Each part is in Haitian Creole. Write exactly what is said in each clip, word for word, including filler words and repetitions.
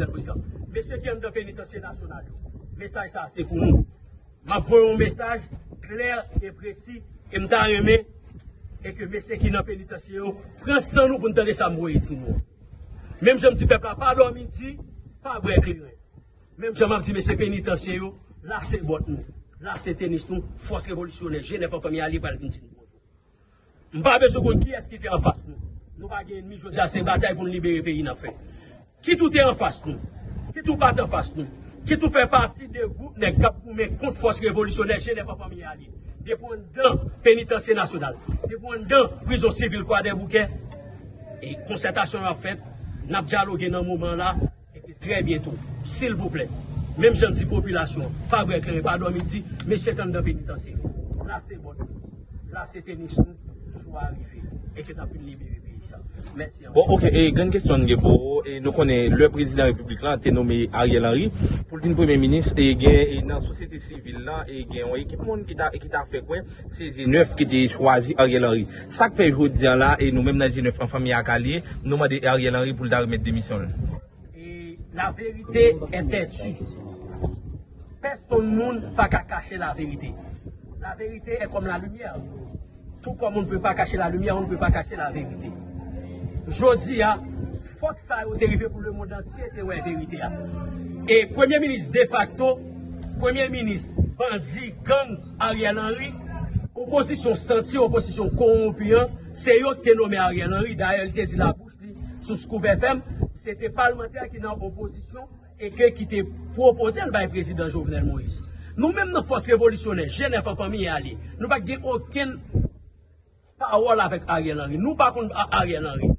Jovnèl Moïse la. Mesye ki anndan penitansye nasyonal yo, mesaj sa a se pou nou. M ap voye yon mesaj klè e presi, e m ta renmen e ke mesye ki nan penitansye yo pran san nou pou n tande sa m voye di nou an. Menm jan m di pèp la, pa dòmi di, pa bwè kleren. Menm jan m ap di mesye penitansye yo, lase bòt nou, lase tenis nou, fòs revolisyonè, G nèf an fanmi alye pral vin di nou bonjou. M pa bezwen konn kiyès ki te anfas nou. Nou pa gen ènmi, jodi a se batay pou n libere peyi n ap fè. Kit ou te anfas nou, kit ou pa t anfas nou, kit ou fè pati de gwoup nèg k ap goumen kont fòs revolisyonè G nèf an fanmi alye. Depi w anndan penitansye nasyonal, depi w anndan prizon sivil Kwadèboukè, e konsètasyon yo ap fèt, n ap dyaloge nan moman an la, e ke trè byento, silvouplè, menm jan di popilasyon an, pa bwè kleren, pa dòmi di, mesye k anndan penitansye yo, lase bòt nou, lase tenis nou, jou a rive, e ke n ap vin libere peyi sa. Mèsi anpil. Bon, oke, e grenn kesyon n gen pou ou, e nou konnen lè prezidan repiblik la te nome Ariel Henry pou l vin premye minis, e gen, e nan sosyete sivil la, e gen yon ekip moun ki ta, ki ta fè kwè se G nèf ki te chwazi Ariel Henry. Sa k fè jodi a la, e nou menm nan G nèf an fanmi ak alye, nou mande Ariel Henry pou l ta remèt demisyon l? Et la vérité est têtue. Pèsonn moun pa ka kache laverite. La vérité est comme la lumière. Tout comme on ne peut pas cacher la lumière, on ne peut pas cacher la vérité. Jodi a, fòk sa yo te rive pou lemonn antye te wè verite a. E premye minis defakto, premye minis bandi, gang Ariel Henry, opozisyon santi, opozisyon kowonpi an, se yo ki te nome Ariel Henry. Dayè, li te di labouch li sou Scoop F M, se te palmantè ki nan opozisyon e ke ki te pwopoze l bay prezidan Jovenel Moïse. Nou menm nan fòs revolisyonè, G nèf an fanmi alye, nou pa t gen okenn pawòl avèk Ariel Henry. Nou pa konn A-, Ariel Henry.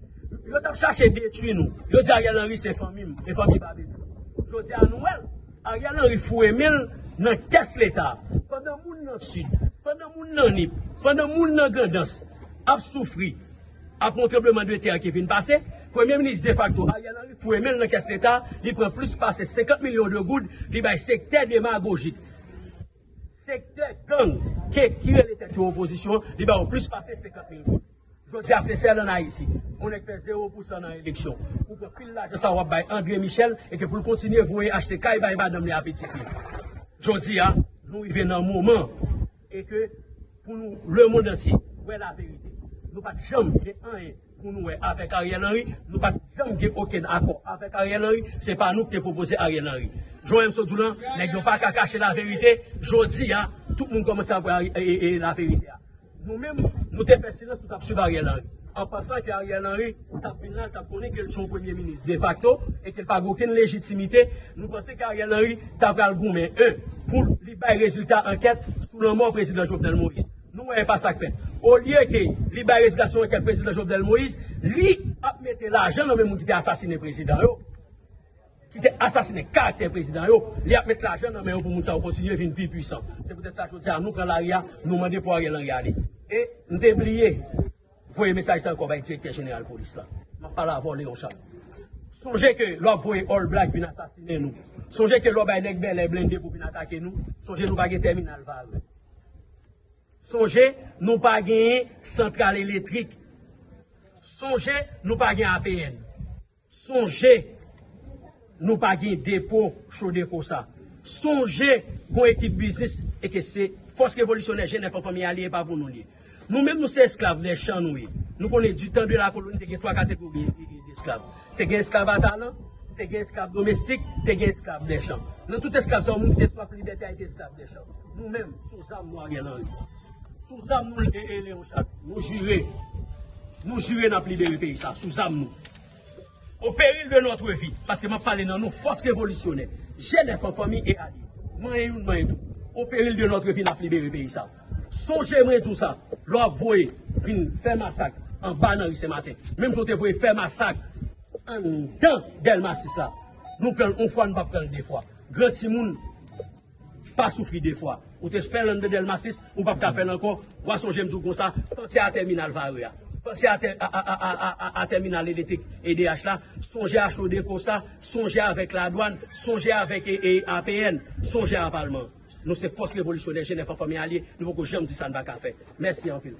Yo t ap chache detwi nou. Yo di Ariel Henry se fanmi m, e fanmi Babekyou. Jodi a nou wè l. Ariel Henry foure men l nan kès Leta. Pandan moun nan Sid, pandan moun nan Nip, pandan moun nan Grandans ap soufri, apre yon tranblemanntè ki vin pase, premye minis defakto Ariel Henry foure men l nan kès Leta, li pran plis pase senkant milyon de goud, li bay sektè demagojik, sektè gang, ke, ki rele tèt yo opozisyon, li ba yo plis pase senkant mil goud. Jodi a, se sèl ann Ayiti, yon nèg fè zewo pousan nan eleksyon, ou pran pil lajan sa w ap bay André Michel, e ke pou l kontinye voye achte kay bay madanm li a pitit li. Jodi a, nou rive nan moman e ke pou nou, lemonn antye, wè laverite. Nou pa t janm gen anyen pou nou wè avèk Ariel Henry, nou pa t janm gen okenn akò avèk Ariel Henry, se pa nou ki te pwopoze Ariel Henry. Jan M. Sodoulan, nèg yo pa ka kache laverite, jodi a, tout moun kòmanse ap wè e, e, e, laverite a. Nou menm, nou te fè silans, nou t ap swiv Ariel Henry. An pansan ke Ariel Henry t ap vin la, l t ap konnen ke l se yon premye minis defakto e ke l pa gen okenn lejitimite, nou panse ke Ariel Henry ta pral goumen, en, pou li bay rezilta ankèt sou lanmò prezidan Jovenel Moïse. Nou wè e pa sa k fèt. Olye ke li bay rezilta sou ankèt prezidan Jovenel Moïse, li ap mete lajan nan men moun ki te asasinen prezidan yo, ki te asasinen karaktè prezidan yo, li ap met lajan nan men yo pou moun sa yo kontinye vin pi pwisan. Se poutèt sa jodi a nou pran lari a, nou mande pou Ariel Henry ale. E m te bliye voye mesaj sa ankò bay direktè jeneral polis la. M ap pale avè w, Léon Charles. Sonje ke lè w ap voye All Black vin asasinen nou, sonje ke lè w bay nèg bèlè blende pou vin atake nou, sonje nou pa gen tèminal Varreux. Sonje nou pa genyen santral eletrik. Sonje nou pa gen A P N. Sonje nou pa gen depo Codeco sa. Sonje gon ekip biznis e ke se fòs revolisyonè G nèf an fanmi alye, e pa pou nou li ye. Nou menm nou se esklav dè chan nou ye. Nou konnen du temps de la colonie te gen twa kategori e, e, d'esklav. Te gen esklav a talan, te gen esklav domestik, te gen esklav dè chan. Nan tout esklav sa yo, moun ki te swaf libète a te esklav dè chan. Nou menm, sou zam nou Ariel Henry. Sou zam nou e, e Léon Charles. Nou jire. Nou jire n ap libere peyi sa, sou zam nou. Au péril de notre vie, paske m ap pale nan non fòs revolisyonè, G nèf an fanmi e alye, manyen youn, manyen tout. Au péril de notre vie, n ap libere peyi sa. Sonje mwen di w sa, lè w ap voye vin fè masak anba nan ri Senmaten, menm jan w te voye fè masak anndan Dèlma sis la, nou pran l yon fwa, nou p ap pran l de fwa. Gran timoun pa soufri de fwa. Ou te fè l anndan Dèlma sis, ou p ap ka fè l ankò. W a sonje m di w konsa, panse a tèminal Varreux a. Panse a tè-, a, a tèminal elektrik E D H la. Sonje a Codeco sa. Sonje avèk ladwàn. Sonje avèk e, e, A P N. Sonje a palman. Nou se fòs revolisyonè, G nèf an fanmi alye. Nou poko janm di sa n pa ka fè. Mèsi anpil.